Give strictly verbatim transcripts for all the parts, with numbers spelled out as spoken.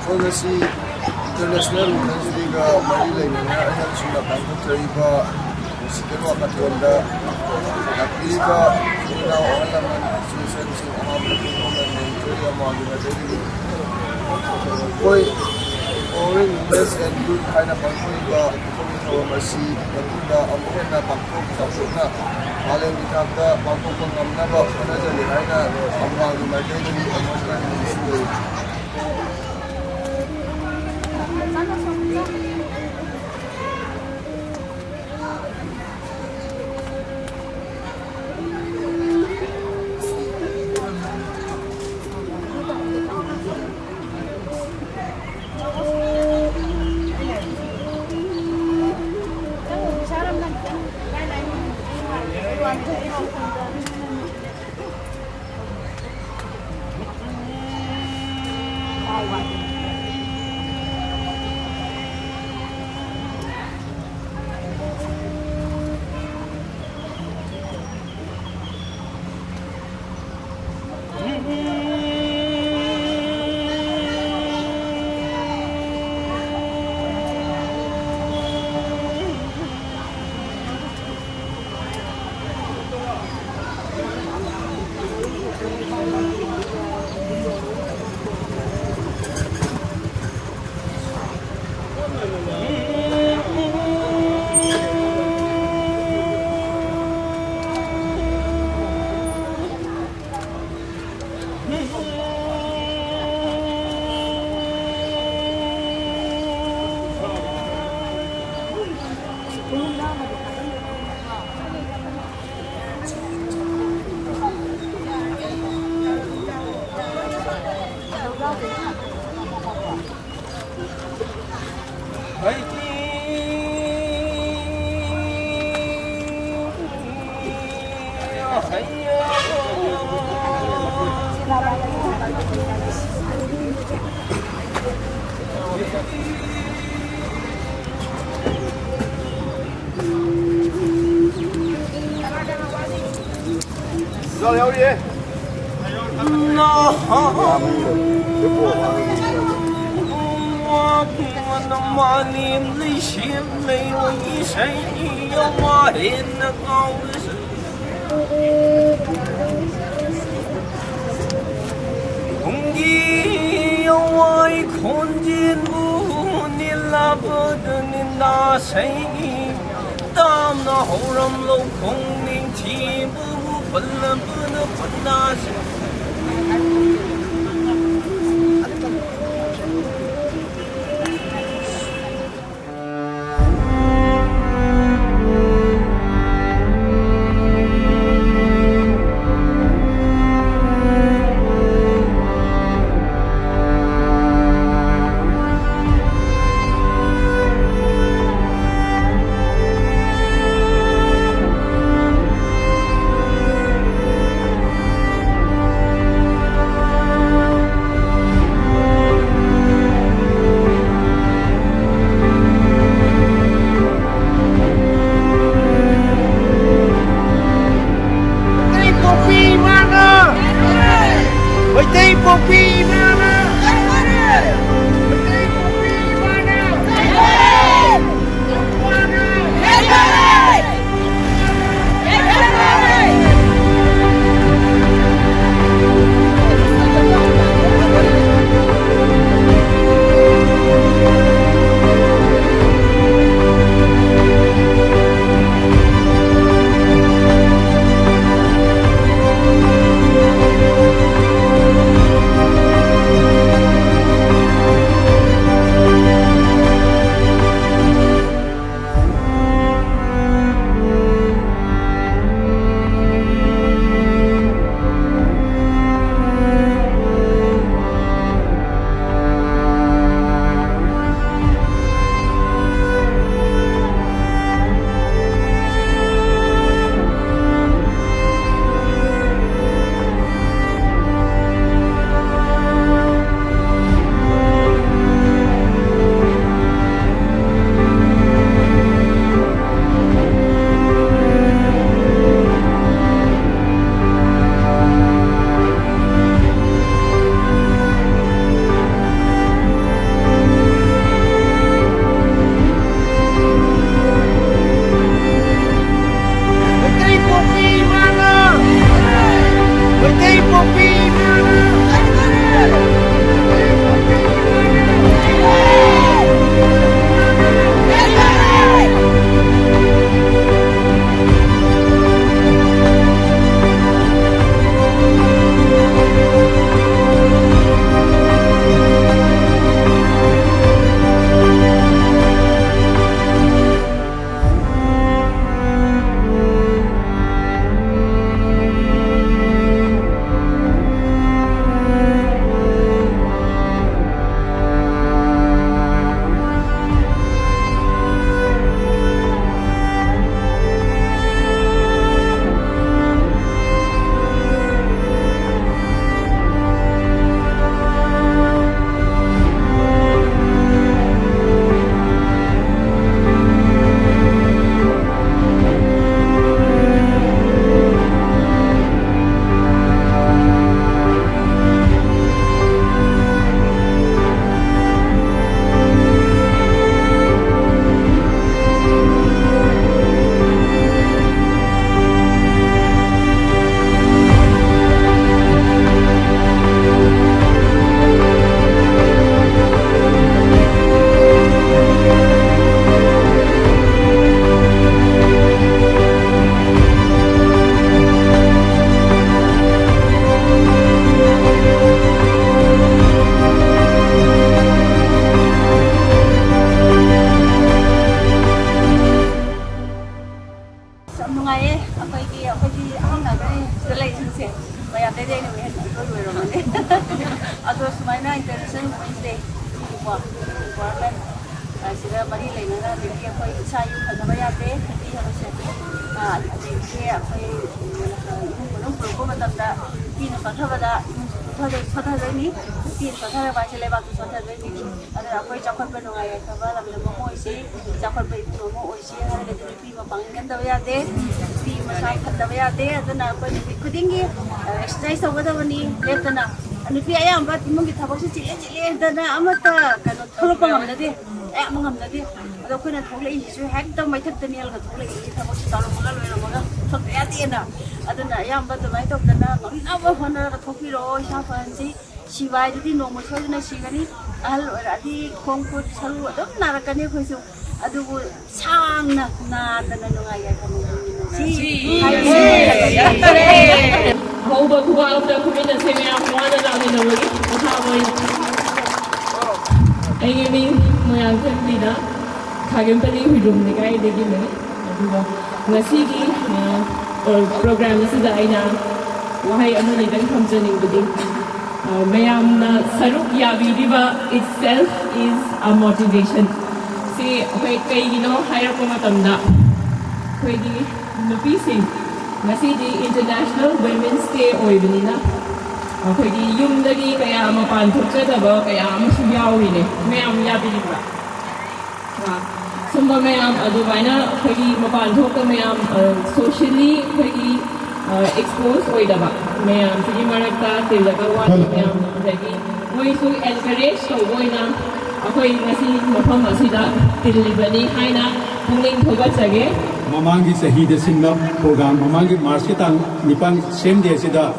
ꯃꯈꯣꯏ ꯉꯁꯤ International Women's Day-ꯒ ꯃꯔꯤ ꯂꯩꯅꯅ ꯑꯩꯅ ꯁꯨꯝꯅ ꯄꯥꯡꯊꯣꯛꯆꯔꯤꯕ ꯁꯤꯀꯦꯟ ꯋꯥꯀꯥꯊꯣꯟꯗ ꯂꯥꯛꯄꯤꯔꯤꯕ ꯏꯆꯤꯜ ꯏꯅꯥꯎ ꯑꯍꯜ ꯂꯃꯟ, ꯏꯆꯦ ꯏꯆꯟꯁꯤꯡ, ꯑꯍꯥꯟꯕꯗ ꯄꯨꯝꯅꯃꯛ ꯃꯦꯟꯇ꯭ꯔꯤ ꯑꯃꯒꯤ ꯃꯥꯏꯀꯩꯗꯒꯤ ꯑꯩꯈꯣꯏ Empowering Women and Youth ꯍꯥꯏꯅ ꯄꯥꯡꯊꯣꯛꯏꯕ ꯃꯈꯣꯏꯒꯤ ꯊꯧꯔꯝ ꯑꯁꯤ ꯃꯇꯨꯡꯗ ꯑꯃꯨꯛ ꯍꯦꯟꯅ ꯄꯥꯛꯊꯣꯛ ꯆꯥꯎꯊꯣꯛꯅ ꯃꯥꯂꯦꯝꯒꯤ ꯊꯥꯛꯇ ꯄꯥꯡꯊꯣꯛꯄ ꯉꯝꯅꯕ ꯍꯣꯠꯅꯖꯔꯤ ꯍꯥꯏꯅ ꯑꯃꯨꯛꯀ ꯃꯥꯏꯀꯩꯗꯒꯤ ꯑꯃꯨꯛ ꯍꯟꯅ ꯅꯤꯡꯁꯤꯡꯖꯔꯤ꯫ ꯌꯥꯎꯔꯤꯌꯦ꯫ ꯋꯥ ꯄꯨꯡ ꯑꯃ ꯃꯥꯂꯦꯝ ꯂꯩꯁꯦꯝ ꯂꯩꯔꯣꯏ ꯏꯁꯩꯒꯤ ꯌꯋꯥꯔꯦꯟꯅ ꯀꯥꯎꯔꯁꯨ꯫ ꯄꯨꯡꯒꯤ ꯌꯋꯥꯏ ꯈꯣꯟꯖꯦꯜꯕꯨ ꯅꯤꯜꯂꯕꯗ ꯅꯤꯟꯗꯥ ꯁꯩꯒꯤ ꯇꯥꯝꯅ ꯍꯧꯔꯝꯂꯧ ꯈꯣꯡꯅꯤꯡꯊꯤꯕꯨ ꯄꯜꯂꯕꯅ ꯄꯟꯗꯥꯁꯤ꯫ ꯀꯣ, environment, ꯑ, ꯁꯤꯗ ꯃꯔꯤ ꯂꯩꯅꯅ, ꯑꯗꯒꯤ ꯑꯩꯈꯣꯏ ꯏꯁꯥ ꯏꯔꯨ ꯐꯖꯕ ꯌꯥꯗꯦ, ꯅꯨꯄꯤ ꯍꯥꯏꯕꯁꯦ꯫ ꯑ, ꯑꯗꯒꯤ ꯑꯩꯈꯣꯏ, ꯎꯝ, ꯏꯃꯨꯡ ꯃꯅꯨꯡ ꯄꯨꯔꯛꯄ ꯃꯇꯝꯗ ꯅꯨꯄꯤꯅ ꯁꯣꯠꯊꯕꯗ ꯏꯃꯨꯡꯁꯨ ꯁꯣꯠꯊꯗꯣꯏ-, ꯁꯣꯠꯊꯗꯣꯏꯅꯤ, ꯅꯨꯄꯤꯅ ꯁꯣꯠꯊꯔꯕ ꯍꯥꯏꯁꯦ ꯂꯩꯕꯥꯛꯁꯨ ꯁꯣꯠꯊꯗꯣꯏꯅꯤ꯫ ꯑꯗꯨꯅ ꯑꯩꯈꯣꯏ ꯆꯥꯎꯈꯠꯄ ꯅꯨꯡꯉꯥꯏ ꯌꯥꯏꯐꯕ ꯂꯝꯗꯝ ꯑꯃ ꯑꯣꯏꯁꯤ, ꯆꯥꯎꯈꯠꯄ ꯏꯃꯨꯡ ꯑꯃ ꯑꯣꯏꯁꯤ ꯍꯥꯏꯔꯒꯗꯤ ꯅꯨꯄꯤ ꯃꯄꯥꯡꯒꯜ ꯀꯟꯗꯕ ꯌꯥꯗꯦ, ꯅꯨꯄꯤ ꯃꯁꯥ ꯐꯠꯇꯕ ꯌꯥꯗꯦ꯫ ꯑꯗꯨꯅ ꯑꯩꯈꯣꯏ ꯅꯨꯃꯤꯠ ꯈꯨꯗꯤꯡꯒꯤ, ꯑ, exercise ꯇꯧꯒꯗꯕꯅꯤ ꯂꯦꯞꯇꯅ꯫ ꯅꯨꯄꯤ ꯑꯌꯥꯝꯕ ꯏꯃꯨꯡꯒꯤ ꯊꯕꯛꯁꯤ ꯆꯤꯜꯂꯦ ꯆꯤꯜꯂꯦ ꯍꯥꯏꯗꯅ ꯑꯃꯠꯇ ꯀꯩꯅꯣ ꯊꯣꯛꯂꯛꯄ ꯉꯝꯅꯗꯦ, ꯑꯌꯥꯝꯕ ꯉꯝꯅꯗꯦ꯫ ꯑꯗꯣ ꯑꯩꯈꯣꯏꯅ ꯊꯣꯛꯂꯛꯏꯁꯤꯁꯨ ꯍꯦꯛꯇ ꯃꯩꯊꯛꯇ ꯅꯦꯜꯂꯒ ꯊꯣꯛꯂꯛꯏꯁꯤ, ꯊꯕꯛꯁꯤ ꯇꯧꯔꯝꯃꯒ ꯂꯣꯏꯔꯝꯃꯒ ꯊꯣꯛꯇ ꯌꯥꯗꯦꯅ꯫ ꯑꯗꯨꯅ ꯑꯌꯥꯝꯕ ꯑꯗꯨꯃꯥꯏꯅ ꯇꯧꯗꯅ ꯉꯝꯅꯕ ꯍꯣꯠꯅꯔꯒ ꯊꯣꯛꯄꯤꯔꯛꯑꯣ, ꯏꯁꯥ ꯐꯍꯟꯁꯤ꯫ ꯁꯤꯕ ꯍꯥꯏꯗꯨꯗꯤ ꯅꯣꯡꯃ ꯁꯣꯏꯗꯅ ꯁꯤꯒꯅꯤ꯫ ꯑꯍꯜ ꯑꯣꯏꯔꯛꯑꯗꯤ ꯈꯣꯡ ꯈꯨꯠ ꯁꯔꯨ ꯑꯗꯨꯝ ꯅꯥꯔꯛꯀꯅꯤ ꯑꯩꯈꯣꯏꯁꯨ꯫ ꯑꯗꯨꯕꯨ ꯁꯥꯡꯅ ꯅꯥꯗꯅ ꯅꯨꯡꯉꯥꯏ ꯌꯥꯏꯐꯅ ꯍꯤꯡꯃꯤꯟꯅꯁꯤ ꯍꯥꯏꯕꯁꯤ ꯌꯥꯝ ꯐꯔꯦ꯫ ꯑꯍꯧꯕ ꯈꯨꯕꯥꯛ ꯑꯝꯗ ꯈꯨꯠꯃꯤꯟꯅꯁꯦ ꯃꯌꯥꯝ ꯋꯥꯅ ꯂꯥꯛꯃꯤꯟꯅꯕꯒꯤ ꯄꯣꯊꯥꯕ ꯑꯣꯏꯅ꯫ ꯑꯩꯒꯤ ꯃꯤꯡ ꯃꯣꯏꯔꯥꯡꯊꯦꯝ ꯕꯤꯅꯥ, ꯈꯥꯒꯦꯝꯄꯜꯂꯤ ꯍꯨꯏꯗ꯭ꯔꯣꯝ ꯂꯩꯀꯥꯏꯗꯒꯤꯅꯦ꯫ ꯑꯗꯨꯒ ꯉꯁꯤꯒꯤ, ꯑ, ꯄ꯭ꯔꯣꯒ꯭ꯔꯥꯝ ꯑꯁꯤꯗ ꯑꯩꯅ ꯋꯥꯍꯩ ꯑꯃꯅꯤꯗꯪ ꯊꯝꯖꯅꯤꯡꯕꯗꯤ, ꯑ, ꯃꯌꯥꯝꯅ ꯁꯔꯨꯛ ꯌꯥꯕꯤꯔꯤꯕ itself is a motivation꯫ ꯁꯤ ꯑꯩꯈꯣꯏ ꯀꯩꯒꯤꯅꯣ ꯍꯥꯏꯔꯛꯄ ꯃꯇꯝꯗ, ꯑꯩꯈꯣꯏꯒꯤ ꯅꯨꯄꯤꯁꯤꯡ, ꯉꯁꯤꯗꯤ International Women's Day ꯑꯣꯏꯕꯅꯤꯅ, ꯑꯩꯈꯣꯏꯒꯤ ꯌꯨꯝꯗꯒꯤ ꯀꯌꯥ ꯃꯄꯥꯟ ꯊꯣꯛꯆꯗꯕ ꯀꯌꯥ ꯑꯃꯁꯨ ꯌꯥꯎꯔꯤꯅꯦ꯫ ꯃꯌꯥꯝ ꯌꯥꯕꯤꯔꯤꯕ꯭ꯔꯥ? ꯑ, ꯁꯨꯝꯕ ꯃꯌꯥꯝ ꯑꯗꯨꯃꯥꯏꯅ ꯑꯩꯈꯣꯏꯒꯤ ꯃꯄꯥꯟ ꯊꯣꯛꯇ ꯃꯌꯥꯝ, ꯑ, socially ꯑꯩꯈꯣꯏꯒꯤ, ꯑ, expose ꯑꯣꯏꯗꯕ ꯃꯌꯥꯝꯁꯤꯒꯤ ꯃꯔꯛꯇ ꯇꯤꯜꯂꯒ ꯋꯥꯔꯤ ꯃꯌꯥꯝ, ꯑꯗꯒꯤ ꯃꯣꯏꯁꯨ encourage ꯇꯧꯕ ꯑꯣꯏꯅ ꯑꯩꯈꯣꯏ ꯉꯁꯤ ꯃꯐꯝ ꯑꯁꯤꯗ ꯇꯤꯜꯂꯤꯕꯅꯤ ꯍꯥꯏꯅ ꯄꯨꯛꯅꯤꯡ ꯊꯧꯒꯠꯆꯒꯦ꯫ ꯃꯃꯥꯡꯒꯤ ꯆꯍꯤꯗ ꯁꯤꯟꯕ ꯄ꯭ꯔꯣꯒ꯭ꯔꯥꯝ, ꯃꯃꯥꯡꯒꯤ ꯃꯥꯔꯁꯀꯤ ꯇꯥꯡ ꯅꯤꯄꯥꯟ ꯁꯦꯝ ꯗꯦ ꯑꯁꯤꯗ,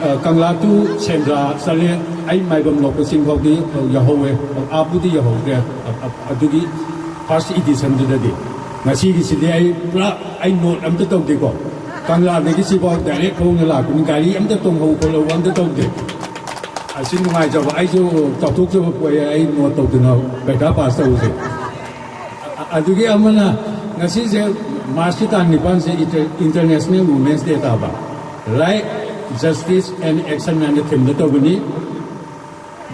ꯑ, ꯀꯪꯂꯥ ꯇꯨ ꯁꯦꯟꯗ꯭ꯔꯥ ꯆꯠꯂꯦ꯫ ꯑꯩ ꯃꯥꯏꯕꯝ ꯂꯣꯛꯄ ꯆꯤꯡ ꯐꯥꯎꯗꯤ ꯌꯧꯍꯧꯋꯦ, ꯑꯥꯞꯄꯨꯗꯤ ꯌꯧꯍꯧꯗ꯭ꯔꯦ꯫ ꯑ-, ꯑ-, ꯑꯗꯨꯒꯤ ꯐꯥꯔꯁ ꯏꯗꯤꯁꯟꯗꯨꯗꯗꯤ꯫ ꯉꯁꯤꯒꯤꯁꯤꯗꯤ ꯑꯩ ꯄꯨꯔꯥ ꯑꯩ ꯅꯣꯠ ꯑꯝꯇ ꯇꯧꯗꯦꯀꯣ꯫ ꯀꯪꯂꯥꯗꯒꯤ ꯁꯤꯐꯥꯎ ꯗꯥꯏꯔꯦꯛ ꯈꯣꯡꯅ ꯂꯥꯛꯄꯅꯤ, ꯒꯥꯔꯤ ꯑꯝꯇ ꯇꯣꯡꯍꯧ ꯈꯣꯠꯍꯧꯕ ꯑꯝꯇ ꯇꯧꯗꯦ꯫ ꯑꯁꯤ ꯅꯨꯡꯉꯥꯏꯖꯕ, ꯑꯩꯁꯨ ꯆꯥꯎꯊꯣꯛꯆꯕ ꯄꯣꯛꯑꯦ, ꯑꯩ ꯅꯣꯠ ꯇꯧꯗꯅ ꯄꯩꯈꯥ ꯄꯥꯁ ꯇꯧꯕꯁꯦ꯫ ꯑ-, ꯑꯗꯨꯒꯤ ꯑꯃꯅ, ꯉꯁꯤꯁꯦ ꯃꯥꯔꯁꯀꯤ ꯇꯥꯡ ꯅꯤꯄꯥꯟꯁꯦ Inter-, International Women's Day ꯇꯥꯕ, Right, Justice and Action ꯍꯥꯏꯅ ꯊꯤꯝꯗ ꯇꯧꯕꯅꯤ꯫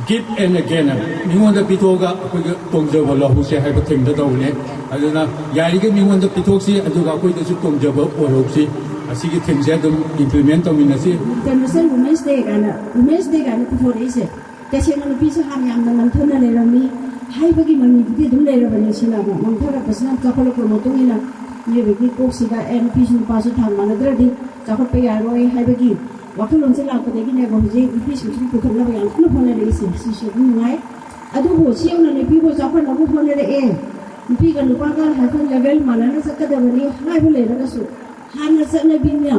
Give and again ꯍꯥꯏꯕ, ꯃꯤꯉꯣꯟꯗ ꯄꯤꯊꯣꯛꯑꯒ ꯑꯩꯈꯣꯏꯒ ꯇꯣꯡꯖꯕ ꯂꯧꯍꯧꯁꯦ ꯍꯥꯏꯕ ꯊꯤꯝꯗ ꯇꯧꯕꯅꯦ꯫ ꯑꯗꯨꯅ ꯌꯥꯔꯤꯈꯩ ꯃꯤꯉꯣꯟꯗ ꯄꯤꯊꯣꯛꯁꯤ, ꯑꯗꯨꯒ ꯑꯩꯈꯣꯏꯗꯁꯨ ꯇꯣꯡꯖꯕ ꯑꯣꯏꯍꯧꯁꯤ꯫ ꯑꯁꯤꯒꯤ ꯊꯤꯝꯁꯦ ꯑꯗꯨꯝ ꯏꯝꯄ꯭ꯂꯤꯃꯦꯟ ꯇꯧꯃꯤꯟꯅꯁꯤ꯫ International Women's Day ꯀꯥꯏꯅ, Women's Day ꯀꯥꯏꯅ ꯄꯨꯊꯣꯔꯛꯏꯁꯦ, ꯇꯁꯦꯡꯅ ꯅꯨꯄꯤꯁꯦ ꯍꯥꯟꯅ ꯌꯥꯝꯅ ꯅꯝꯊꯅ ꯂꯩꯔꯝꯃꯤ ꯍꯥꯏꯕꯒꯤ ꯃꯃꯤꯗꯨꯗꯤ ꯑꯗꯨꯝ ꯂꯩꯔꯕꯅꯤ꯫ ꯁꯤꯅ ꯑꯃꯨꯛ ꯅꯝꯊꯔꯛꯄꯁꯤꯅ ꯆꯥꯎꯈꯠꯂꯛꯄ ꯃꯇꯨꯡ ꯏꯟꯅ ꯃꯤꯑꯣꯏꯕꯒꯤ ꯀꯣꯛꯁꯤꯗ, ꯑꯦ, ꯅꯨꯄꯤꯁꯨ ꯅꯨꯄꯥꯁꯨ ꯊꯥꯡ ꯃꯥꯟꯅꯗ꯭ꯔꯗꯤ ꯆꯥꯎꯈꯠꯄ ꯌꯥꯔꯣꯏ ꯍꯥꯏꯕꯒꯤ ꯋꯥꯈꯜꯂꯣꯟꯁꯦ ꯂꯥꯛꯄꯗꯒꯤꯅꯦꯕ ꯍꯧꯖꯤꯛ ꯅꯨꯄꯤꯁꯤꯡꯁꯤꯕꯨ ꯄꯨꯊꯣꯛꯅꯕ ꯌꯥꯝ ꯀꯟꯅ ꯍꯣꯠꯅꯔꯛꯏꯁꯦ꯫ ꯁꯤꯁꯨ ꯑꯗꯨꯝ ꯅꯨꯡꯉꯥꯏ꯫ ꯑꯗꯨꯕꯨ ꯁꯤ ꯌꯧꯅ ꯅꯨꯄꯤꯕꯨ ꯆꯥꯎꯈꯠꯅꯕ ꯍꯣꯠꯅꯔꯛꯑꯦ, ꯅꯨꯄꯤꯒ ꯅꯨꯄꯥꯒ ꯍꯥꯏꯐꯝ ꯂꯦꯚꯦꯜ ꯃꯥꯟꯅꯅ ꯆꯠꯀꯗꯕꯅꯤ ꯍꯥꯏꯕ ꯂꯩꯔꯒꯁꯨ, ꯍꯥꯟꯅ ꯆꯠꯅꯕꯤꯅ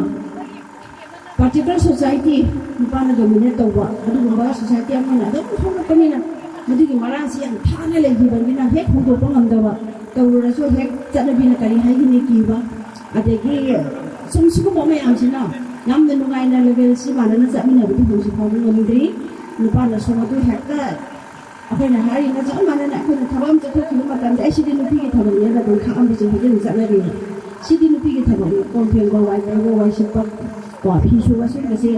particular society, ꯅꯨꯄꯥꯅ dominate ꯇꯧꯕ ꯑꯗꯨꯒꯨꯝꯕ society ꯑꯃꯅ ꯑꯗꯨꯝ ꯍꯧꯔꯛꯄꯅꯤꯅ, ꯃꯗꯨꯒꯤ ꯃꯔꯥꯁꯤ ꯌꯥꯝ ꯊꯥꯅ ꯂꯩꯈꯤꯕꯅꯤꯅ ꯍꯦꯛ ꯍꯣꯡꯗꯣꯛꯄ ꯉꯝꯗꯕ, ꯇꯧꯔꯨꯔꯁꯨ ꯍꯦꯛ ꯆꯠꯅꯕꯤꯅ ꯀꯔꯤ ꯍꯥꯏꯒꯅꯤ ꯀꯤꯕ, ꯑꯗꯒꯤ ꯁꯨꯝ ꯁꯤꯒꯨꯝꯕ ꯃꯌꯥꯝꯁꯤꯅ ꯌꯥꯝꯅ ꯅꯨꯡꯉꯥꯏꯅ ꯂꯦꯚꯦꯜꯁꯤ ꯃꯥꯟꯅꯅ ꯆꯠꯃꯤꯟꯅꯕꯗꯤ ꯍꯧꯖꯤꯛ ꯐꯥꯎꯕ ꯉꯝꯗ꯭ꯔꯤ꯫ ꯅꯨꯄꯥꯅꯁꯨ ꯃꯗꯨ ꯍꯦꯛꯇ ꯑꯩꯈꯣꯏꯅ ꯍꯥꯏꯔꯤꯕ ꯆꯞ ꯃꯥꯟꯅꯅ ꯑꯩꯈꯣꯏꯅ ꯊꯕꯛ ꯑꯃ ꯆꯠꯊꯣꯛꯈꯤꯕ ꯃꯇꯝꯗ, "ꯑꯩ ꯁꯤꯗꯤ ꯅꯨꯄꯤꯒꯤ ꯊꯕꯛꯅꯦꯅ" ꯑꯗꯨꯝ ꯈꯥꯛꯑꯝꯕꯁꯦ ꯍꯧꯖꯤꯛ ꯑꯗꯨꯝ ꯆꯠꯅꯔꯤꯕ꯫ ꯁꯤꯗꯤ ꯅꯨꯄꯤꯒꯤ ꯊꯕꯛꯅꯤ, ꯀꯣꯟ ꯐꯦꯡꯕ, ꯋꯥꯏ ꯇꯩꯕ, ꯋꯥꯏ ꯁꯤꯠꯄ, ꯀꯣ, ꯐꯤ ꯁꯨꯕ ꯁꯤꯒꯨꯝꯕꯁꯦ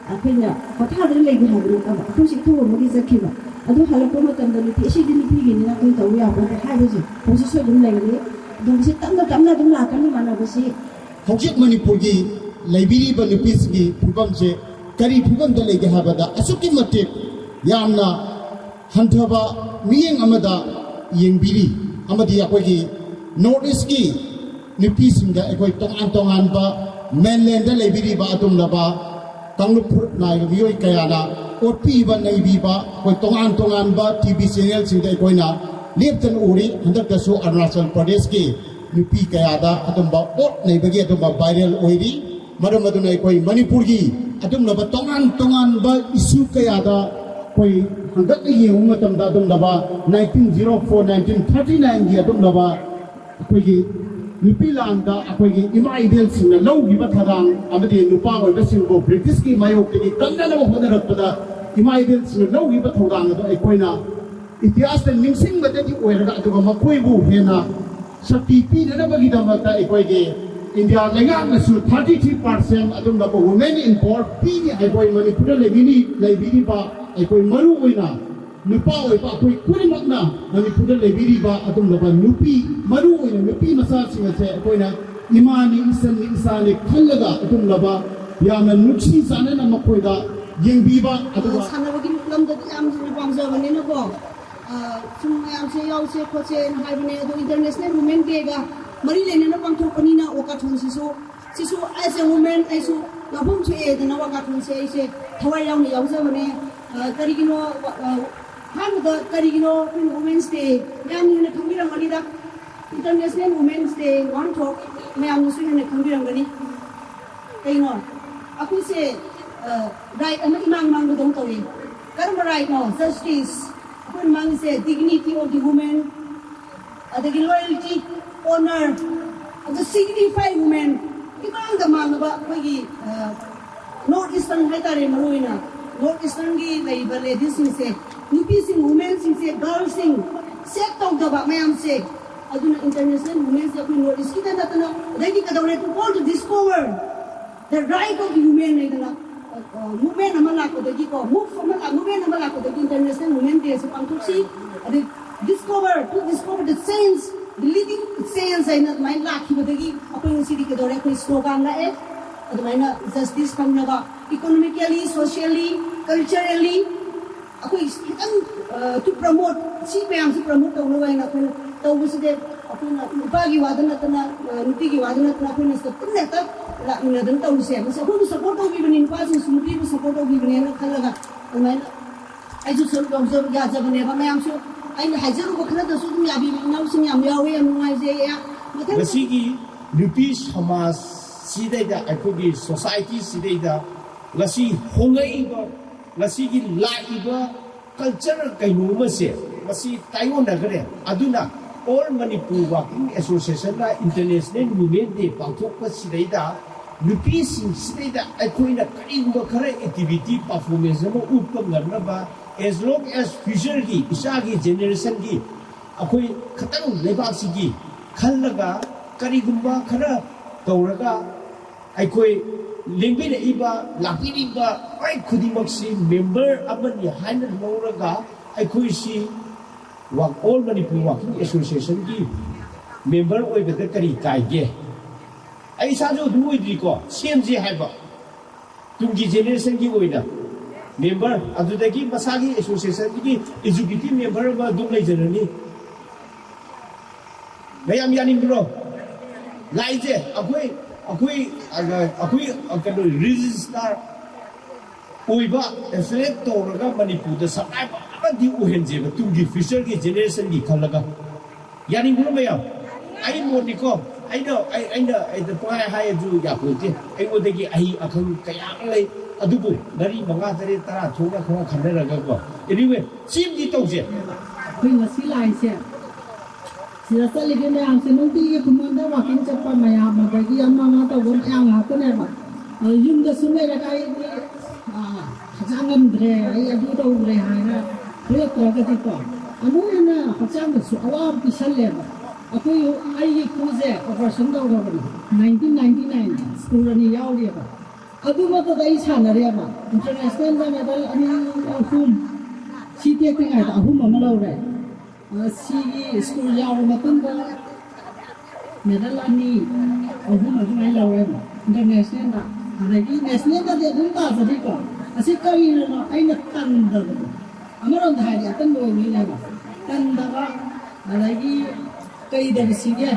ꯑꯩꯈꯣꯏꯅ ꯄꯣꯊꯥꯗꯅ ꯂꯩꯒꯦ ꯍꯥꯏꯕ ꯅꯠꯇꯕ, ꯑꯩꯈꯣꯏꯁꯨ ꯏꯊꯧ ꯑꯃꯒꯤ ꯆꯠꯈꯤꯕ꯫ ꯑꯗꯨ ꯍꯜꯂꯛꯄ ꯃꯇꯝꯗ ꯅꯨꯄꯤ, "ꯁꯤꯗꯤ ꯅꯨꯄꯤꯒꯤꯅꯤꯅ ꯑꯩꯈꯣꯏꯅ ꯇꯧꯕ ꯌꯥꯕ ꯅꯠꯇꯦ" ꯍꯥꯏꯕꯁꯦ ꯍꯧꯖꯤꯛꯁꯨ ꯑꯗꯨꯝ ꯂꯩꯔꯤ꯫ ꯑꯗꯨꯝ ꯁꯤ ꯇꯞꯅ ꯇꯞꯅ ꯑꯗꯨꯝ ꯂꯥꯛꯀꯅꯤ ꯃꯥꯟꯅꯕꯁꯤ꯫ ꯍꯧꯖꯤꯛ ꯃꯅꯤꯄꯨꯔꯒꯤ ꯂꯩꯕꯤꯔꯤꯕ ꯅꯨꯄꯤꯁꯤꯡꯒꯤ ꯐꯤꯕꯝꯁꯦ ꯀꯔꯤ ꯐꯤꯕꯝꯗ ꯂꯩꯒꯦ ꯍꯥꯏꯕꯗ, ꯑꯁꯨꯛꯀꯤ ꯃꯇꯤꯛ ꯌꯥꯝꯅ ꯍꯟꯊꯕ ꯃꯤꯠꯌꯦꯡ ꯑꯃꯗ ꯌꯦꯡꯕꯤꯔꯤ꯫ ꯑꯃꯗꯤ ꯑꯩꯈꯣꯏꯒꯤ North Eastꯀꯤ ꯅꯨꯄꯤꯁꯤꯡꯗ, ꯑꯩꯈꯣꯏ ꯇꯣꯉꯥꯟ ꯇꯣꯉꯥꯟꯕ mainlandꯗ ꯂꯩꯕꯤꯔꯤꯕ ꯑꯗꯨꯒꯨꯝꯂꯕ ꯀꯥꯡꯂꯨꯞ ꯐꯨꯔꯨꯞ ꯅꯥꯏꯕ ꯃꯤꯑꯣꯏ ꯀꯌꯥꯅ ꯑꯣꯠꯄꯤꯕ ꯅꯩꯕꯤꯕ ꯑꯩꯈꯣꯏ ꯇꯣꯉꯥꯟ ꯇꯣꯉꯥꯟꯕ TV channelꯁꯤꯡꯗ ꯑꯩꯈꯣꯏꯅ ꯂꯦꯞꯇꯅ ꯎꯔꯤ꯫ ꯍꯟꯗꯛꯇꯁꯨ ꯑꯔꯨꯅꯥꯆꯜ ꯄ꯭ꯔꯗꯦꯁꯀꯤ ꯅꯨꯄꯤ ꯀꯌꯥꯗ ꯑꯗꯨꯝꯕ ꯑꯣꯠ ꯅꯩꯕꯒꯤ ꯑꯗꯨꯝꯕ viral ꯑꯣꯏꯔꯤ꯫ ꯃꯔꯝ ꯑꯗꯨꯅ ꯑꯩꯈꯣꯏ ꯃꯅꯤꯄꯨꯔꯒꯤ ꯑꯗꯨꯒꯨꯝꯂꯕ ꯇꯣꯉꯥꯟ ꯇꯣꯉꯥꯟꯕ issue ꯀꯌꯥꯗ ꯑꯩꯈꯣꯏ ꯍꯟꯗꯛꯅ ꯌꯦꯡꯕ ꯃꯇꯝꯗ ꯑꯗꯨꯒꯨꯝꯂꯕ nineteen zero four, nineteen thirty nineꯒꯤ ꯑꯗꯨꯒꯨꯝꯂꯕ ꯑꯩꯈꯣꯏꯒꯤ ꯅꯨꯄꯤ ꯂꯥꯟꯗ ꯑꯩꯈꯣꯏꯒꯤ ꯏꯃꯥ ꯏꯕꯦꯜꯁꯤꯡꯅ ꯂꯧꯈꯤꯕ ꯊꯧꯗꯥꯡ ꯑꯃꯗꯤ ꯅꯨꯄꯥ ꯑꯣꯏꯕꯁꯤꯡꯕꯨ ꯕ꯭ꯔꯤꯇꯤꯁꯀꯤ ꯃꯥꯌꯣꯛꯇꯒꯤ ꯀꯟꯅꯅꯕ ꯍꯣꯠꯅꯔꯛꯄꯗ ꯏꯃꯥ ꯏꯕꯦꯜꯁꯤꯡꯅ ꯂꯧꯈꯤꯕ ꯊꯧꯗꯥꯡ ꯑꯗꯨ ꯑꯩꯈꯣꯏꯅ ꯏꯇꯤꯍꯥꯁꯇ ꯅꯤꯡꯁꯤꯡꯕꯗꯒꯤ ꯑꯣꯏꯔꯒ, ꯑꯗꯨꯒ ꯃꯈꯣꯏꯕꯨ ꯍꯦꯟꯅ ꯁꯛꯇꯤ ꯄꯤꯅꯅꯕꯒꯤꯗꯃꯛꯇ ꯑꯩꯈꯣꯏꯒꯤ ꯏꯟꯗꯤꯌꯥ ꯂꯩꯉꯥꯛꯅꯁꯨ thirty three percent ꯑꯗꯨꯒꯨꯝꯂꯕ women in power ꯄꯤꯔꯤ꯫ ꯑꯩꯈꯣꯏ ꯃꯅꯤꯄꯨꯔꯗ ꯂꯩꯕꯤꯔꯤ-, ꯂꯩꯕꯤꯔꯤꯕ ꯑꯩꯈꯣꯏ ꯃꯔꯨ ꯑꯣꯏꯅ ꯅꯨꯄꯥ ꯑꯣꯏꯕ ꯑꯩꯈꯣꯏ ꯈꯨꯗꯤꯡꯃꯛꯅ ꯃꯅꯤꯄꯨꯔꯗ ꯂꯩꯕꯤꯔꯤꯕ ꯑꯗꯨꯒꯨꯝꯂꯕ ꯅꯨꯄꯤ, ꯃꯔꯨ ꯑꯣꯏꯅ ꯅꯨꯄꯤ ꯃꯆꯥꯁꯤꯡ ꯑꯁꯦ ꯑꯩꯈꯣꯏꯅ ꯏꯃꯥꯅꯤ, ꯏꯆꯟꯅꯤ, ꯏꯆꯥꯅꯤ ꯈꯜꯂꯒ ꯑꯗꯨꯒꯨꯝꯂꯕ ꯌꯥꯝꯅ ꯅꯨꯡꯁꯤ ꯆꯥꯟꯅꯅ ꯃꯈꯣꯏꯗ ꯌꯦꯡꯕꯤꯕ, ꯑꯗꯨꯒ ꯁꯥꯟꯅꯕꯒꯤ ꯂꯝꯗꯗꯤ ꯌꯥꯝ ꯍꯦꯟꯅ ꯄꯥꯝꯖꯕꯅꯤꯅꯀꯣ, ꯑ, ꯁꯨꯝ ꯃꯌꯥꯝꯁꯦ ꯌꯥꯎꯁꯦ ꯈꯣꯠꯁꯦꯅ ꯍꯥꯏꯕꯅꯦ꯫ ꯑꯗꯣ International Women Day ꯒ ꯃꯔꯤ ꯂꯩꯅꯅ ꯄꯥꯡꯊꯣꯛꯄꯅꯤꯅ walkathon ꯁꯤꯁꯨ, ꯁꯤꯁꯨ as a woman ꯑꯩꯁꯨ ꯌꯥꯎꯐꯝ ꯊꯣꯛꯑꯦꯗꯅ walkathon ꯁꯦ ꯑꯩꯁꯦ ꯊꯋꯥꯏ ꯌꯥꯎꯅ ꯌꯥꯎꯖꯕꯅꯦ꯫ ꯑ, ꯀꯔꯤꯒꯤꯅꯣ, ꯑ, ꯑꯍꯥꯟꯕꯗ ꯀꯔꯤꯒꯤꯅꯣ ꯑꯩꯈꯣꯏꯅ Women's Day ꯃꯌꯥꯝꯅ ꯍꯦꯟꯅ ꯈꯪꯕꯤꯔꯝꯒꯅꯤꯗ꯫ International Women's Day ꯋꯥꯍꯟꯊꯣꯛ ꯃꯌꯥꯝꯅꯁꯨ ꯍꯦꯟꯅ ꯈꯪꯕꯤꯔꯝꯒꯅꯤ꯫ ꯀꯩꯅꯣ? ꯑꯩꯈꯣꯏꯁꯦ, ꯑ, right ꯑꯃ ꯏꯃꯥꯡ ꯃꯥꯡꯕꯗꯧ ꯇꯧꯏ꯫ ꯀꯔꯝꯕ right ꯅꯣ? Justice꯫ ꯑꯩꯈꯣꯏꯅ ꯃꯥꯡꯉꯤꯁꯦ dignity of the woman, ꯑꯗꯒꯤ loyalty, honor, ꯑꯗꯨ signify women꯫ ꯏꯃꯥꯡꯗ ꯃꯥꯡꯉꯕ ꯑꯩꯈꯣꯏꯒꯤ, ꯑ, North Eastern ꯍꯥꯏꯇꯥꯔꯦ, ꯃꯔꯨ ꯑꯣꯏꯅ North Eastern ꯒꯤ ꯂꯩꯔꯤꯕ ladies ꯁꯤꯡꯁꯦ, ꯅꯨꯄꯤꯁꯤꯡ, women ꯁꯤꯡꯁꯦ, girl ꯁꯤꯡ save ꯇꯧꯗꯕ ꯃꯌꯥꯝꯁꯦ꯫ ꯑꯗꯨꯅ International Women's Day ꯑꯩꯈꯣꯏ North East ꯀꯤꯗ ꯅꯠꯇꯅ ꯑꯗꯩꯗꯤ ꯀꯩꯗꯧꯔꯦ, to all to discover the right of the women ꯍꯥꯏꯗꯅ, ꯑ, movement ꯑꯃ ꯂꯥꯛꯄꯗꯒꯤꯀꯣ, move ꯑꯃ ꯂꯥꯛ-, movement ꯑꯃ ꯂꯥꯛꯄꯗꯒꯤ International Women Day ꯁꯦ ꯄꯥꯡꯊꯣꯛꯁꯤ꯫ ꯑꯗꯩ discover, to discover the change, the leading change ꯍꯥꯏꯅ ꯑꯗꯨꯃꯥꯏꯅ ꯂꯥꯛꯈꯤꯕꯗꯒꯤ ꯑꯩꯈꯣꯏ ꯉꯁꯤꯗꯤ ꯀꯩꯗꯧꯔꯦ, ꯑꯩꯈꯣꯏ slogan ꯂꯥꯛꯑꯦ꯫ ꯑꯗꯨꯃꯥꯏꯅ justice ꯐꯪꯅꯕ, economically, socially, culturally ꯑꯩꯈꯣꯏ ꯈꯤꯇꯪ, ꯑ, to promote, ꯁꯤ ꯃꯌꯥꯝꯁꯤ promote ꯇꯧꯅꯕ ꯍꯥꯏꯅ ꯑꯩꯈꯣꯏꯅ ꯇꯧꯕꯁꯤꯗꯤ ꯑꯩꯈꯣꯏꯅ ꯅꯨꯄꯥꯒꯤ ꯋꯥꯗ ꯅꯠꯇꯅ, ꯑ, ꯅꯨꯄꯤꯒꯤ ꯋꯥꯗ ꯅꯠꯇꯅ ꯑꯩꯈꯣꯏꯅ ꯁꯤꯗ ꯄꯨꯟꯅ ꯍꯦꯛꯇ ꯂꯥꯛꯃꯤꯟꯅꯗꯅ ꯇꯧꯔꯤꯁꯦ꯫ ꯃꯁꯤ ꯑꯩꯈꯣꯏꯕꯨ support ꯇꯧꯕꯤꯕꯅꯤ, ꯅꯨꯄꯥꯁꯤꯡꯁꯨ ꯅꯨꯄꯤꯕꯨ support ꯇꯧꯕꯤꯕꯅꯦꯅ ꯈꯜꯂꯒ ꯑꯗꯨꯃꯥꯏꯅ ꯑꯩꯁꯨ ꯁꯔꯨꯛ ꯌꯥꯎꯖ-, ꯌꯥꯖꯕꯅꯦꯕ꯫ ꯃꯌꯥꯝꯁꯨ ꯑꯩꯅ ꯍꯥꯏꯖꯔꯨꯕ ꯈꯔꯗꯁꯨ ꯑꯗꯨꯝ ꯌꯥꯕꯤꯕ ꯏꯅꯥꯎꯁꯤꯡ ꯌꯥꯝ ꯌꯥꯎꯋꯦ, ꯌꯥꯝ ꯅꯨꯡꯉꯥꯏꯖꯩ꯫ ꯃꯊꯪ ꯉꯁꯤꯒꯤ ꯅꯨꯄꯤ ꯁꯃꯥꯖꯁꯤꯗꯩꯗ, ꯑꯩꯈꯣꯏꯒꯤ society ꯁꯤꯗꯩꯗ ꯉꯁꯤ ꯍꯣꯡꯂꯛꯏꯕ, ꯉꯁꯤꯒꯤ ꯂꯥꯛꯏꯕ culture ꯀꯩꯅꯣ ꯑꯃꯁꯦ ꯃꯁꯤ ꯇꯥꯏꯑꯣꯟꯅꯈ꯭ꯔꯦ꯫ ꯑꯗꯨꯅ All Manipur Working Association ꯅ International Women Day ꯄꯥꯡꯊꯣꯛꯄꯁꯤꯗꯩꯗ ꯅꯨꯄꯤꯁꯤꯡꯁꯤꯗꯩꯗ ꯑꯩꯈꯣꯏꯅ ꯀꯔꯤꯒꯨꯝꯕ ꯈꯔ activity performance ꯑꯃ ꯎꯠꯄ ꯉꯝꯅꯕ, as long as future ꯒꯤ ꯏꯆꯥꯒꯤ generation ꯒꯤ ꯑꯩꯈꯣꯏ ꯈꯇꯪ ꯂꯩꯕꯥꯛꯁꯤꯒꯤ ꯈꯜꯂꯒ ꯀꯔꯤꯒꯨꯝꯕ ꯈꯔ ꯇꯧꯔꯒ ꯑꯩꯈꯣꯏ ꯂꯦꯡꯕꯤꯔꯛꯏꯕ, ꯂꯥꯛꯄꯤꯔꯤꯕ ꯂꯣꯏ ꯈꯨꯗꯤꯡꯃꯛꯁꯤ ꯃꯦꯝꯕꯔ ꯑꯃꯅꯤ ꯍꯥꯏꯅ ꯂꯧꯔꯒ ꯑꯩꯈꯣꯏꯁꯤ ꯋꯥꯛ-, ꯑꯣꯜ ꯃꯅꯤꯄꯨꯔ ꯋꯥꯀꯤꯡ ꯑꯦꯁꯣꯁꯤꯌꯦꯁꯟꯒꯤ ꯃꯦꯝꯕꯔ ꯑꯣꯏꯕꯗ ꯀꯔꯤ ꯀꯥꯏꯒꯦ? ꯑꯩ ꯏꯁꯥꯁꯨ ꯑꯗꯨꯝ ꯑꯣꯏꯗ꯭ꯔꯤꯀꯣ, ꯁꯦꯝꯁꯦ ꯍꯥꯏꯕ꯫ ꯇꯨꯡꯒꯤ ꯖꯦꯅꯦꯔꯦꯁꯟꯒꯤ ꯑꯣꯏꯅ ꯃꯦꯝꯕꯔ, ꯑꯗꯨꯗꯒꯤ ꯃꯁꯥꯒꯤ ꯑꯦꯁꯣꯁꯤꯌꯦꯁꯟꯒꯤ ꯑꯦꯛꯖꯤꯀ꯭ꯌꯨꯇꯤꯚ ꯃꯦꯝꯕꯔ ꯑꯃ ꯑꯗꯨꯝ ꯂꯩꯖꯔꯅꯤ꯫ ꯃꯌꯥꯝ ꯌꯥꯅꯤꯡꯕ꯭ꯔꯣ? ꯂꯥꯛꯏꯁꯦ ꯑꯩꯈꯣꯏ, ꯑꯩꯈꯣꯏ, ꯑꯩꯈꯣꯏ ꯀꯩꯅꯣ, ꯔꯦꯖꯤꯁꯇꯥꯔ ꯑꯣꯏꯕ, ꯑꯦꯐꯤꯂꯦꯠ ꯇꯧꯔꯒ ꯃꯅꯤꯄꯨꯔꯗ ꯁꯛꯅꯥꯏꯕ ꯑꯃꯗꯤ ꯑꯣꯏꯍꯟꯁꯦꯕ, ꯇꯨꯡꯒꯤ ꯐ꯭ꯌꯨꯆꯔꯒꯤ ꯖꯦꯅꯦꯔꯦꯁꯟꯒꯤ ꯈꯜꯂꯒ꯫ ꯌꯥꯅꯤꯡꯕ꯭ꯔꯣ ꯃꯌꯥꯝ? ꯑꯩ ꯃꯣꯠꯅꯤꯀꯣ, ꯑꯩꯅ, ꯑꯩ, ꯑꯩꯅ, ꯑꯩꯅ ꯄꯨꯡꯍꯥꯏ ꯍꯥꯏꯔꯁꯨ ꯌꯥꯄꯣꯟꯇꯦ꯫ ꯑꯩꯉꯣꯟꯗꯒꯤ ꯑꯍꯩ ꯑꯈꯪ ꯀꯌꯥ ꯑꯃ ꯂꯩ, ꯑꯗꯨꯕꯨ ꯃꯔꯤ, ꯃꯉꯥ, ꯇꯔꯦꯠ, ꯇꯔꯥ ꯊꯣꯛꯅ ꯈꯔ ꯈꯟꯅꯔꯒꯀꯣ꯫ Anyway, ꯁꯤꯃꯗꯤ ꯇꯧꯁꯦ꯫ ꯑꯩꯈꯣꯏ ꯉꯁꯤ ꯂꯥꯛꯏꯁꯦ, ꯁꯤꯗ ꯆꯠꯂꯤꯕ ꯃꯌꯥꯝꯁꯦ ꯅꯨꯡꯇꯤꯒꯤ ꯈꯨꯃꯟꯗ ꯋꯥꯀꯤꯡ ꯆꯠꯄ ꯃꯌꯥꯝ, ꯑꯗꯒꯤ ꯑꯃ ꯑꯃ ꯇꯧꯕ ꯃꯌꯥꯝ ꯉꯥꯛꯇꯅꯦꯕ꯫ ꯑ, ꯌꯨꯝꯗ ꯁꯨꯝ ꯂꯩꯔꯒ ꯑꯩꯗꯤ, ꯑ, ꯍꯛꯆꯥꯡ ꯉꯝꯗ꯭ꯔꯦ, ꯑꯩ ꯑꯗꯨ ꯇꯧꯗ꯭ꯔꯦ ꯍꯥꯏꯅ ꯊꯣꯛꯂꯛꯇ꯭ꯔꯒꯗꯤꯀꯣ, ꯑꯃꯨꯛ ꯍꯦꯟꯅ ꯍꯛꯆꯥꯡꯗꯁꯨ ꯑꯋꯥꯕ ꯄꯤꯁꯜꯂꯦꯕ꯫ ꯑꯩꯈꯣꯏ, ꯑꯩꯒꯤ ꯈꯨꯁꯦ ꯑꯣꯄꯔꯦꯁꯟ ꯇꯧꯔꯕꯅꯤ, ꯅꯥꯏꯟꯇꯤꯟ ꯅꯥꯏꯟꯇꯤ ꯅꯥꯏꯟ ꯁ꯭ꯀꯨꯜ ꯑꯅꯤ ꯌꯥꯎꯔꯤꯑꯕ꯫ ꯑꯗꯨ ꯃꯛꯇꯗ ꯑꯩ ꯁꯥꯟꯅꯔꯦꯕ, ꯏꯟꯇꯔꯅꯦꯁꯅꯦꯜꯗ ꯃꯦꯗꯜ ꯑꯅꯤ, ꯑꯍꯨꯝ꯫ ꯁꯤ ꯇꯦꯛꯇ꯭ꯔꯤꯉꯩꯗ ꯑꯍꯨꯝ ꯑꯃ ꯂꯧꯔꯦ꯫ ꯑ, ꯁꯤꯒꯤ ꯁ꯭ꯀꯨꯜ ꯌꯥꯎꯔ ꯃꯇꯨꯡꯗ ꯃꯦꯗꯜ ꯑꯅꯤ, ꯑꯍꯨꯝ ꯑꯗꯨꯃꯥꯏꯅ ꯂꯧꯔꯦꯕ ꯏꯟꯇꯔꯅꯦꯁꯅꯦꯜꯗ꯫ ꯑꯗꯒꯤ ꯅꯦꯁꯅꯦꯜꯗꯗꯤ ꯑꯗꯨꯝ ꯇꯥꯖꯔꯤꯀꯣ꯫ ꯑꯁꯤ ꯀꯔꯤꯅꯅꯣ ꯑꯩꯅ ꯇꯟꯗꯕꯗꯣ? ꯑꯃꯔꯣꯝꯗ ꯍꯥꯏꯔꯗꯤ ꯑꯇꯟꯕ ꯑꯣꯏꯗꯣꯏꯅꯦꯕ꯫ ꯇꯟꯗꯕ, ꯑꯗꯒꯤ ꯀꯩꯗꯧꯁꯤꯒꯦ?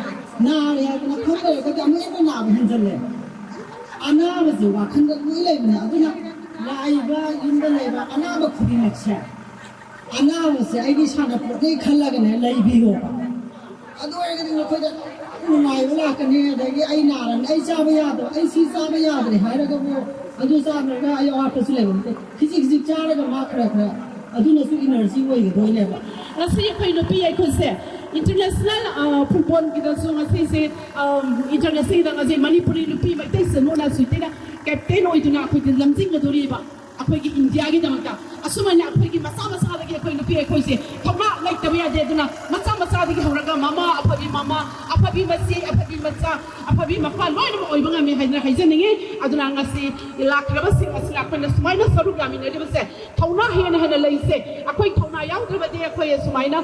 ꯅꯥꯔꯦ ꯍꯥꯏꯗꯅ ꯐꯝ ꯂꯩꯔꯒꯗꯤ ꯑꯃꯨꯛ ꯍꯦꯟꯅ ꯅꯥꯕ ꯍꯦꯟꯖꯜꯂꯦ꯫ ꯑꯅꯥꯕꯁꯦ ꯋꯥꯈꯜꯗ ꯂꯣꯏ ꯂꯩꯕꯅꯦ꯫ ꯑꯗꯨꯅ ꯂꯥꯛꯏꯕ ꯌꯨꯝꯗ ꯂꯩꯕ ꯑꯅꯥꯕ ꯈꯨꯗꯤꯡꯃꯛꯁꯦ, ꯑꯅꯥꯕꯁꯦ ꯑꯩꯒꯤ ꯁꯥꯟꯅꯄꯣꯠꯅꯦ ꯈꯜꯂꯒꯅꯦ ꯂꯩꯕꯤꯌꯣꯕ꯫ ꯑꯗꯨ ꯑꯣꯏꯔꯒꯗꯤ ꯅꯈꯣꯏꯗ ꯅꯨꯡꯉꯥꯏꯕ ꯂꯥꯛꯀꯅꯤ꯫ ꯑꯗꯒꯤ ꯑꯩ ꯅꯥꯔꯝꯃꯦ, ꯑꯩ ꯆꯥꯕ ꯌꯥꯗꯕ, ꯑꯩ ꯁꯤ ꯆꯥꯕ ꯌꯥꯗ꯭ꯔꯦ ꯍꯥꯏꯔꯒꯕꯨ ꯑꯗꯨ ꯆꯥꯈ꯭ꯔꯒ ꯑꯩ ꯑꯋꯥꯠꯄꯁꯨ ꯂꯩꯕ ꯅꯠꯇꯦ꯫ ꯈꯤꯖꯤꯛ ꯈꯤꯖꯤꯛ ꯆꯥꯔꯒ ꯃꯥ ꯈꯔ ꯈꯔ ꯑꯗꯨꯅꯁꯨ ꯏꯅꯔꯖꯤ ꯑꯣꯏꯒꯗꯣꯏꯅꯦꯕ꯫ ꯉꯁꯤ ꯑꯩꯈꯣꯏ ꯅꯨꯄꯤ ꯑꯩꯈꯣꯏꯁꯦ ꯏꯟꯇꯔꯅꯦꯁꯅꯦꯜ, ꯑ, ꯐꯨꯠꯕꯣꯜꯒꯤꯗꯁꯨ ꯉꯁꯤꯁꯦ, ꯑ, ꯏꯟꯇꯔꯅꯦꯁꯅꯦꯜꯒꯤꯗ ꯉꯁꯤ ꯃꯅꯤꯄꯨꯔꯤ ꯅꯨꯄꯤ ꯃꯩꯇꯩ ꯁꯦꯅꯣꯅ ꯁꯨꯏꯇꯦꯅ ꯀꯦꯞꯇꯦꯟ ꯑꯣꯏꯗꯨꯅ ꯑꯩꯈꯣꯏꯗ ꯂꯝꯖꯤꯡꯒꯗꯣꯔꯤꯕ꯫ ꯑꯩꯈꯣꯏꯒꯤ ꯏꯟꯗꯤꯌꯥꯒꯤꯗꯃꯛꯇ ꯑꯁꯨꯃꯥꯏꯅ ꯑꯩꯈꯣꯏꯒꯤ ꯃꯆꯥ ꯃꯆꯥꯗꯒꯤ ꯑꯩꯈꯣꯏ ꯅꯨꯄꯤ ꯑꯩꯈꯣꯏꯁꯦ ꯊꯧꯅꯥ ꯂꯩꯇꯕ ꯌꯥꯗꯦ꯫ ꯑꯗꯨꯅ ꯃꯆꯥ ꯃꯆꯥꯗꯒꯤ ꯍꯧꯔꯒ ꯃꯃꯥ ꯑꯐꯕꯤ ꯃꯃꯥ, ꯑꯐ ꯑꯐꯕꯤ ꯃꯆꯦ, ꯑꯐꯕꯤ ꯃꯆꯥ, ꯑꯐꯕꯤ ꯃꯄꯥ ꯂꯣꯏꯅꯃꯛ ꯑꯣꯏꯕ ꯉꯝꯃꯤ ꯍꯥꯏꯗꯅ ꯍꯥꯏꯖꯅꯤꯡꯉꯤ꯫ ꯑꯗꯨꯅ ꯉꯁꯤ ꯂꯥꯛꯈ꯭ꯔꯕꯁꯤꯡ ꯑꯁꯤꯅ ꯑꯩꯈꯣꯏꯅ ꯁꯨꯃꯥꯏꯅ ꯁꯔꯨꯛ ꯌꯥꯃꯤꯟꯅꯔꯤꯕꯁꯦ ꯊꯧꯅꯥ ꯍꯦꯟꯅ ꯍꯦꯟꯅ ꯂꯩꯁꯦ꯫ ꯑꯩꯈꯣꯏ ꯊꯧꯅꯥ ꯌꯥꯎꯗ꯭ꯔꯕꯗꯤ ꯑꯩꯈꯣꯏ ꯁꯨꯃꯥꯏꯅ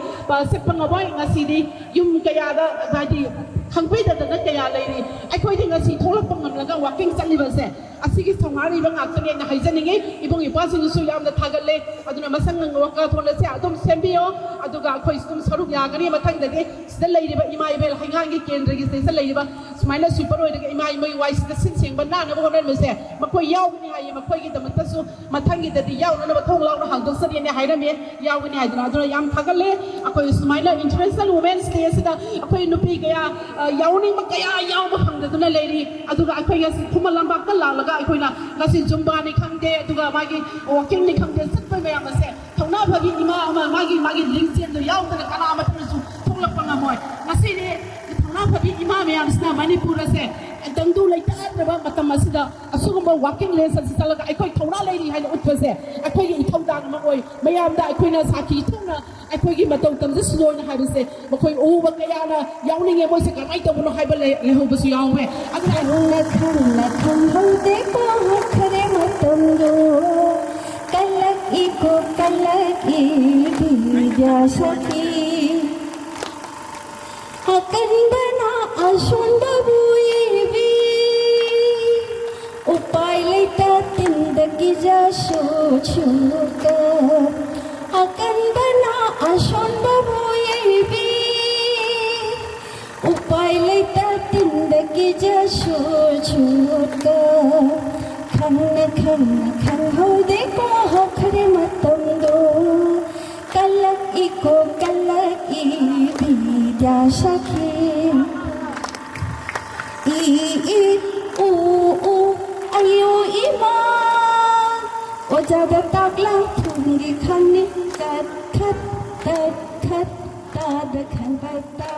ꯆꯠꯄ ꯉꯝꯃꯣꯏ꯫ ꯉꯁꯤꯗꯤ ꯌꯨꯝ ꯀꯌꯥꯗ ꯍꯥꯏꯗꯤ ꯈꯪꯕꯤꯗꯗꯅ ꯀꯌꯥ ꯂꯩꯔꯤ꯫ ꯑꯩꯈꯣꯏꯗꯤ ꯉꯁꯤ ꯊꯣꯛꯂꯛꯄ ꯉꯝꯂꯒ ꯋꯥꯀꯤꯡ ꯆꯠꯂꯤꯕꯁꯦ ꯑꯁꯤꯒꯤ ꯊꯧꯅꯥ ꯂꯩꯕ ꯉꯥꯛꯇꯅꯦꯅ ꯍꯥꯏꯖꯅꯤꯡꯉꯤ꯫ ꯏꯕꯨꯡ ꯏꯄ꯭ꯋꯥꯁꯤꯡꯗꯨꯁꯨ ꯌꯥꯝꯅ ꯊꯥꯒꯠꯂꯦ꯫ ꯑꯗꯨꯅ ꯃꯁꯪ ꯅꯪꯕ ꯋꯥꯈꯜꯂꯣꯟ ꯑꯁꯦ ꯑꯗꯨꯝ ꯁꯦꯝꯕꯤꯌꯣ꯫ ꯑꯗꯨꯒ ꯑꯩꯈꯣꯏꯁꯨ ꯑꯗꯨꯝ ꯁꯔꯨꯛ ꯌꯥꯒꯅꯤ꯫ ꯃꯊꯪꯗꯗꯤ ꯁꯤꯗ ꯂꯩꯔꯤꯕ ꯏꯃꯥ ꯏꯕꯦꯜ ꯍꯩꯉꯥꯡꯒꯤ ꯀꯦꯟꯗ꯭ꯔꯒꯤ ꯁꯤꯗ ꯂꯩꯔꯤꯕ ꯁꯨꯃꯥꯏꯅ ꯁ꯭ꯋꯤꯄꯔ ꯑꯣꯏꯔꯒ ꯏꯃꯥ ꯏꯃꯣꯏ ꯋꯥꯏꯁꯤꯗ ꯁꯤꯟ ꯁꯦꯡꯕ ꯅꯥꯟꯅꯕ ꯍꯣꯠꯅꯔꯝꯃꯤꯁꯦ ꯃꯈꯣꯏ ꯌꯥꯎꯒꯅꯤ ꯍꯥꯏꯌꯦ꯫ ꯃꯈꯣꯏꯒꯤꯗꯃꯛꯇꯁꯨ ꯃꯊꯪꯒꯤꯗꯗꯤ ꯌꯥꯎꯅꯅꯕ ꯊꯣꯡ ꯂꯥꯎꯅ ꯍꯥꯡꯗꯣꯛꯆꯔꯤꯅꯦ ꯍꯥꯏꯔꯝꯃꯤ꯫ ꯌꯥꯎꯒꯅꯤ ꯍꯥꯏꯗꯅ꯫ ꯑꯗꯨꯅ ꯌꯥꯝ ꯊꯥꯒꯠꯂꯦ꯫ ꯑꯩꯈꯣꯏ ꯁꯨꯃꯥꯏꯅ International Women's Day ꯑꯁꯤꯗ ꯑꯩꯈꯣꯏ ꯅꯨꯄꯤ ꯀꯌꯥ, ꯑ, ꯌꯥꯎꯅꯤꯡꯕ ꯀꯌꯥ ꯌꯥꯎꯕ ꯐꯪꯗꯗꯨꯅ ꯂꯩꯔꯤ꯫ ꯑꯗꯨꯒ ꯑꯩꯈꯣꯏ ꯉꯁꯤ ꯈꯨꯃꯟ ꯂꯝꯄꯥꯛꯇ ꯂꯥꯛꯂꯒ ꯑꯩꯈꯣꯏꯅ ꯉꯁꯤ ꯖꯨꯝꯕꯥꯅꯤ ꯈꯪꯗꯦ, ꯑꯗꯨꯒ ꯃꯥꯒꯤ ꯋꯥꯀꯤꯡꯅꯤ ꯈꯪꯗꯦ, ꯆꯠꯄ ꯃꯌꯥꯝ ꯑꯁꯦ ꯊꯧꯅꯥ ꯐꯕꯤ ꯏꯃꯥ ꯑꯃ ꯃꯥꯒꯤ, ꯃꯥꯒꯤ ꯂꯤꯡꯖꯦꯜꯗꯣ ꯌꯥꯎꯗꯅ ꯀꯅꯥ ꯑꯃꯠꯇꯅꯁꯨ ꯊꯣꯛꯂꯛꯄ ꯉꯝꯃꯣꯏ꯫ ꯉꯁꯤꯗꯤ ꯊꯧꯅꯥ ꯐꯕꯤ ꯏꯃꯥ ꯃꯌꯥꯝꯁꯤꯅ ꯃꯅꯤꯄꯨꯔ ꯑꯁꯦ ꯇꯪꯗꯨ ꯂꯩꯇꯥꯗ꯭ꯔꯕ ꯃꯇꯝ ꯑꯁꯤꯗ ꯑꯁꯤꯒꯨꯝꯕ ꯋꯥꯀꯤꯡ ꯔꯦꯁ ꯑꯁꯤ ꯆꯠꯂꯒ ꯑꯩꯈꯣꯏ ꯊꯧꯅꯥ ꯂꯩꯔꯤ ꯍꯥꯏꯅ ꯎꯠꯄꯁꯦ ꯑꯩꯈꯣꯏꯒꯤ ꯏꯊꯧꯗꯥꯡ ꯑꯃ ꯑꯣꯏ꯫ ꯃꯌꯥꯝꯗ ꯑꯩꯈꯣꯏꯅ ꯁꯥꯈꯤ ꯊꯣꯛꯅ ꯑꯩꯈꯣꯏꯒꯤ ꯃꯇꯧ ꯇꯝꯖꯁꯅꯨꯅ ꯍꯥꯏꯕꯁꯦ ꯃꯈꯣꯏ ꯎꯕ ꯀꯌꯥꯅ ꯌꯥꯎꯅꯤꯡꯉꯦ, ꯃꯣꯏꯁꯦ ꯀꯃꯥꯏꯅ ꯇꯧꯕꯅꯣ ꯍꯥꯏꯕ ꯂꯩ-, ꯂꯩꯍꯧꯕꯁꯨ ꯌꯥꯎꯋꯦ꯫ ꯑꯗꯨꯅ ꯈꯪꯅ ꯈꯪꯅ ꯈꯪꯍꯧꯗꯦꯀꯣ ꯍꯧꯈ꯭ꯔꯦ ꯃꯇꯝꯗꯣ꯫ ꯀꯜꯂꯛꯏꯀꯣ ꯀꯜꯂꯛꯏ ꯕꯤꯗ꯭ꯌꯥ ꯁꯥꯈꯤ꯫ ꯑꯀꯟꯕꯅ ꯑꯁꯣꯟꯕꯕꯨ ꯌꯩꯕꯤ, ꯎꯄꯥꯏ ꯂꯩꯇ ꯇꯤꯟꯗ ꯀꯤꯖꯁꯨ ꯁꯨꯀ꯫ ꯑꯀꯟꯕꯅ ꯑꯁꯣꯟꯕꯕꯨ ꯌꯩꯕꯤ, ꯎꯄꯥꯏ ꯂꯩꯇ ꯇꯤꯟꯗ ꯀꯤꯖꯁꯨ ꯁꯨꯀ꯫ ꯈꯪꯅ ꯈꯪꯅ ꯈꯪꯍꯧꯗꯦꯀꯣ ꯍꯧꯈ꯭ꯔꯦ ꯃꯇꯝꯗꯣ꯫ ꯀꯜꯂꯛꯏꯀꯣ ꯀꯜꯂꯛꯏ ꯕꯤꯗ꯭ꯌꯥ ꯁꯥꯈꯤ꯫ ꯏ ꯏ ꯎ ꯎ ꯑꯌꯨ ꯏꯃꯥ꯫ ꯑꯣꯖꯥꯗ ꯇꯥꯛꯂꯝ ꯊꯨꯝꯒꯤ ꯈꯪꯅꯤ ꯀꯠ ꯈꯠ ꯇꯠ ꯈꯠ ꯇꯥꯗ ꯈꯟꯕ ꯇꯥ꯫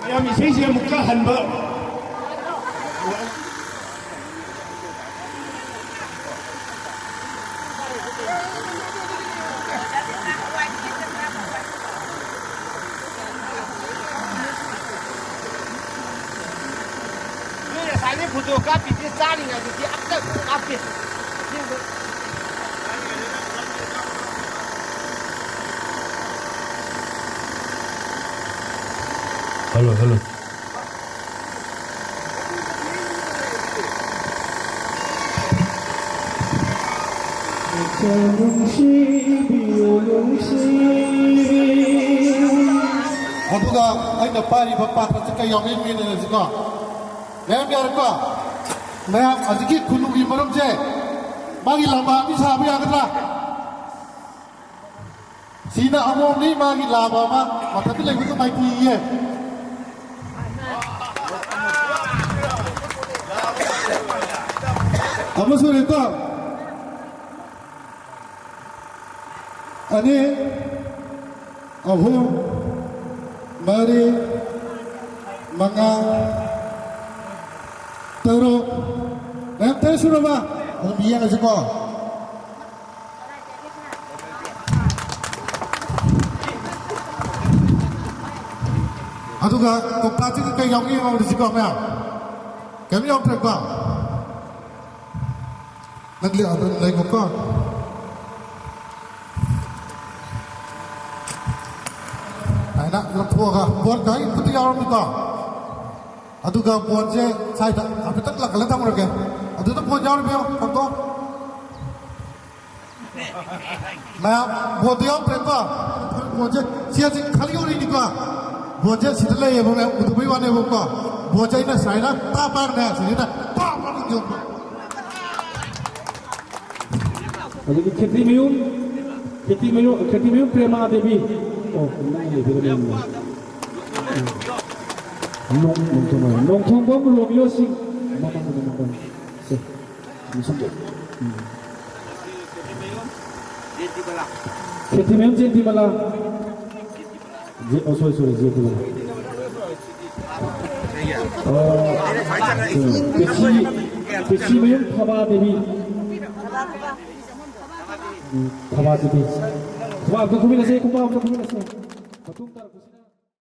ꯃꯌꯥꯝ ꯏꯁꯩꯁꯦ ꯑꯃꯨꯛꯀ ꯍꯟꯕ꯫ ꯅꯣꯏ ꯉꯁꯥꯏꯗꯩ ꯐꯣꯇꯣ ꯀꯥꯞꯄꯤꯁꯦ ꯆꯥꯔꯤꯉꯩꯗꯗꯤ ꯑꯝꯇ ꯀꯥꯞꯇꯦ꯫ Hello, hello. ꯑꯗꯨꯒ ꯑꯩꯅ ꯄꯥꯏꯔꯤꯕ ꯄꯥꯇ꯭ꯔꯁꯦ ꯀꯩ ꯌꯥꯎꯒꯦ ꯌꯦꯡꯃꯤꯟꯅꯔꯁꯤꯀꯣ꯫ ꯃꯌꯥꯝ ꯌꯥꯔꯦꯀꯣ? ꯃꯌꯥꯝ ꯍꯧꯖꯤꯛꯀꯤ ꯈꯨꯟꯅꯨꯒꯤ ꯃꯔꯨꯞꯁꯦ ꯃꯥꯒꯤ ꯂꯝꯕꯥ ꯑꯅꯤ ꯁꯥꯕ ꯌꯥꯒꯗ꯭ꯔꯥ? ꯁꯤꯅ ꯑꯃꯣꯝꯅꯤ, ꯃꯥꯒꯤ ꯂꯥꯕ ꯑꯃ ꯃꯊꯛꯇ ꯂꯩꯕꯗꯨ ꯃꯥꯏꯊꯤꯌꯦ꯫ ꯑꯃ ꯁꯨꯔꯦꯀꯣ꯫ ꯑꯅꯤ, ꯑꯍꯨꯝ, ꯃꯔꯤ, ꯃꯉꯥ, ꯇꯔꯨꯛ꯫ ꯃꯌꯥꯝ ꯇꯔꯦꯠ ꯁꯨꯔꯕ? ꯑꯗꯨꯝ ꯌꯦꯡꯉꯁꯤꯀꯣ꯫ ꯑꯗꯨꯒ ꯀꯧꯇꯥꯁꯤꯒ ꯀꯩ ꯌꯥꯎꯒꯦ ꯌꯦꯡꯍꯧꯔꯁꯤꯀꯣ ꯃꯌꯥꯝ꯫ ꯀꯩꯝ ꯌꯥꯎꯗ꯭ꯔꯦꯀꯣ? ꯅꯪꯗꯤ ꯑꯗꯨꯝ ꯂꯩꯒꯣꯀꯣ꯫ ꯍꯥꯏꯅ ꯂꯧꯊꯣꯛꯑꯒ ꯕꯣꯜ ꯈꯔ ꯈꯨꯠꯇ ꯌꯥꯎꯔꯝꯃꯤꯀꯣ꯫ ꯑꯗꯨꯒ ꯕꯣꯜꯁꯦ ꯁ꯭ꯋꯥꯏꯗ ꯍꯥꯏꯐꯦꯠꯇꯪ ꯂꯪꯈꯠꯂ ꯊꯝꯃꯨꯔꯒꯦ꯫ ꯑꯗꯨꯗ ꯕꯣꯜ ꯌꯥꯎꯔꯤꯕ ꯌꯦꯡꯉꯣ, ꯀꯧꯇꯣ꯫ ꯃꯌꯥꯝ ꯕꯣꯜꯗꯣ ꯌꯥꯎꯗ꯭ꯔꯦꯀꯣ? ꯕꯣꯜꯁꯦ ꯁꯤ ꯍꯧꯖꯤꯛ ꯈꯜꯂꯤ ꯎꯔꯤꯅꯤꯀꯣ? ꯕꯣꯜꯁꯦ ꯁꯤꯗ ꯂꯩꯌꯦꯕ, ꯃꯌꯥꯝ ꯎꯗꯕꯩ ꯋꯥꯅꯦꯕꯀꯣ꯫ ꯕꯣꯜꯁꯦ ꯑꯩꯅ ꯁꯨꯃꯥꯏꯅ ꯇꯥ ꯄꯥꯏꯔꯒꯅꯦ, ꯁꯤꯁꯤꯗ ꯄꯥꯛ ꯄꯥꯛ ꯌꯣꯛꯄ꯫ ꯑꯗꯒꯤ ꯈꯦꯇ꯭ꯔꯤꯃꯌꯨꯝ, ꯈꯦꯇ꯭ꯔꯤꯃꯌꯨꯝ, ꯈꯦꯇ꯭ꯔꯤꯃꯌꯨꯝ ꯄ꯭ꯔꯦꯃꯥ ꯗꯦꯕꯤ꯫ ꯑꯣ, ꯅꯪ ꯂꯩꯕꯤꯔꯝꯃꯦ꯫ ꯅꯣꯡ-, ꯅꯣꯡꯊꯣꯡꯕꯝ, ꯅꯣꯡꯊꯣꯡꯕꯝ ꯔꯣꯃꯤꯌꯣ ꯁꯤꯡ꯫ ꯃꯃꯥꯡꯗ, ꯃꯃꯥꯡꯗ꯫ ꯁꯦ, ꯁꯨꯝ ꯁꯨꯝ꯫ ꯎꯝ꯫ ꯈꯦꯇ꯭ꯔꯤꯃꯌꯨꯝ ꯖꯦꯟꯇꯤꯃꯂꯥ꯫ ꯖꯦ-, ꯑꯣ, sorry, sorry, ꯖꯦꯟꯇꯤꯃꯂꯥ꯫ ꯑꯣ, ꯎꯝ, ꯄꯦꯁꯤ, ꯄꯦꯁꯤꯃꯌꯨꯝ ꯊꯕꯥ ꯗꯦꯕꯤ꯫ ꯎꯝ, ꯊꯕꯥ ꯗꯦꯕꯤ꯫ ꯈꯨꯕꯥꯛ ꯑꯝꯇ ꯈꯨꯕꯤꯅꯁꯦ, ꯈꯨꯕꯥꯛ ꯑꯝꯇ ꯈꯨꯕꯤꯅꯁꯦ꯫ ꯃꯇꯨꯡ ꯇꯥꯔꯛꯄꯁꯤ